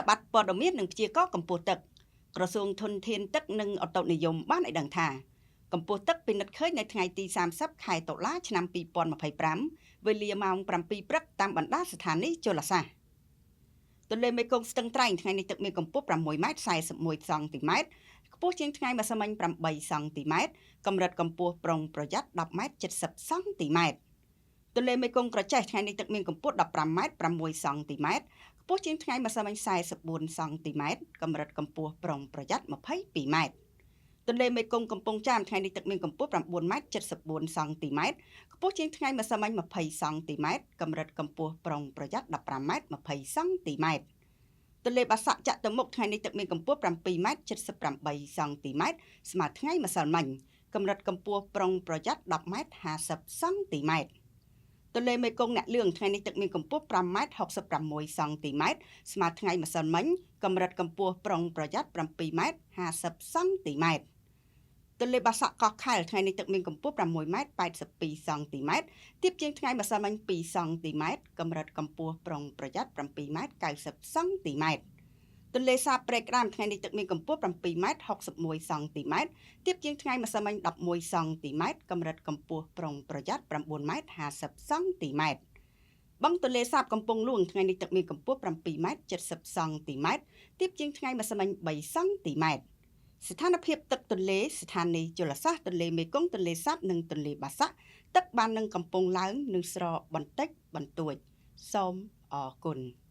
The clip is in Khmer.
បត្រព័ត៌មាននិងព្យាករណ៍កម្ពស់ទឹកក្រសួងធនធានទឹកនិងឧតុនិយមបានឲ្យដឹងថាកម្ពស់ទឹកពិនិត្យឃើញនៅថ្ងៃទី30ខែតុលាឆ្នាំ2025វេលាម៉ោង7ព្រឹកតាមបណ្ដាស្ថានីយ៍ជលសាស្ត្រទន្លេមេគង្គស្ទឹងត្រែងថ្ងៃនេះទឹកមានកម្ពស់6ម៉ែត្រ41សង់ទីម៉ែត្រខ្ពស់ជាងថ្ងៃម្សិលមិញ8សង់ទីម៉ែត្រកម្រិតកម្ពស់ប្រុងប្រយ័ត្ន10ម៉ែត្រ70សង់ទីម៉ែត្រទន្លេមេគង្គក្រចេះថ្ងៃនេះទឹកមានកម្ពស់15ម៉ែត្រ6សង់ទីម៉ែត្រខ្ពស់ជាងថ្ងៃម្សិលមិញ44សង់ទីម៉ែត្រកម្រិតកម្ពស់ប្រុងប្រយ័ត្ន22ម៉ែត្រទន្លេមេគង្គកំពង់ចាមថ្ងៃនេះទឹកមានកម្ពស់9ម៉ែត្រ74សង់ទីម៉ែត្រខ្ពស់ជាងថ្ងៃម្សិលមិញ20សង់ទីម៉ែត្រកម្រិតកម្ពស់ប្រុងប្រយ័ត្ន15ម៉ែត្រ20សង់ទីម៉ែត្រទន្លេបាសាក់ចតុមុខថ្ងៃនេះទឹកមានកម្ពស់7ម៉ែត្រ78សង់ទីម៉ែត្រស្មើថ្ងៃម្សិលមិញកម្រិតកម្ពស់ប្រុងប្រយ័ត្ន10ម៉ែត្រ50សង់ទីម៉ែត្រទន្លេមេគង្គអ្នកលឿងថ្ងៃនេះទឹកមានកម្ពស់5ម៉ែត្រ66សង់ទីម៉ែត្រស្មើថ្ងៃម្សិលមិញកម្រិតកម្ពស់ប្រុងប្រយ័ត្ន7ម៉ែត្រ50សង់ទីម៉ែត្រទន្លេបាសាក់កោះខែលថ្ងៃនេះទឹកមានកម្ពស់6ម៉ែត្រ82សង់ទីម៉ែត្រទាបជាងថ្ងៃម្សិលមិញ2សង់ទីម៉ែត្រកម្រិតកម្ពស់ប្រុងប្រយ័ត្ន7ម៉ែត្រ90សង់ទីម៉ែត្រទន្លេសាបព្រែកក្តាមថ្ងៃនេះទឹកមានកម្ពស់7ម៉ែត្រ61សង់ទីម៉ែត្រទាបជាងថ្ងៃម្សិលមិញ11សង់ទីម៉ែត្រកម្រិតកម្ពស់ប្រុងប្រយ័ត្ន9ម៉ែត្រ50សង់ទីម៉ែត្របឹងទន្លេសាបកំពង់លួងថ្ងៃនេះទឹកមានកម្ពស់7ម៉ែត្រ70សង់ទីម៉ែត្រទាបជាងថ្ងៃម្សិលមិញ3សង់ទីម៉ែត្រស្ថានភាពទឹកទន្លេស្ថានីយ៍ជលសាស្ត្រទន្លេមេគង្គទន្លេសាបនិងទន្លេបាសាក់ទឹកបាននឹងកំពុងឡើងនិងស្រកបន្តិចបន្តួចសូមអរគុណ។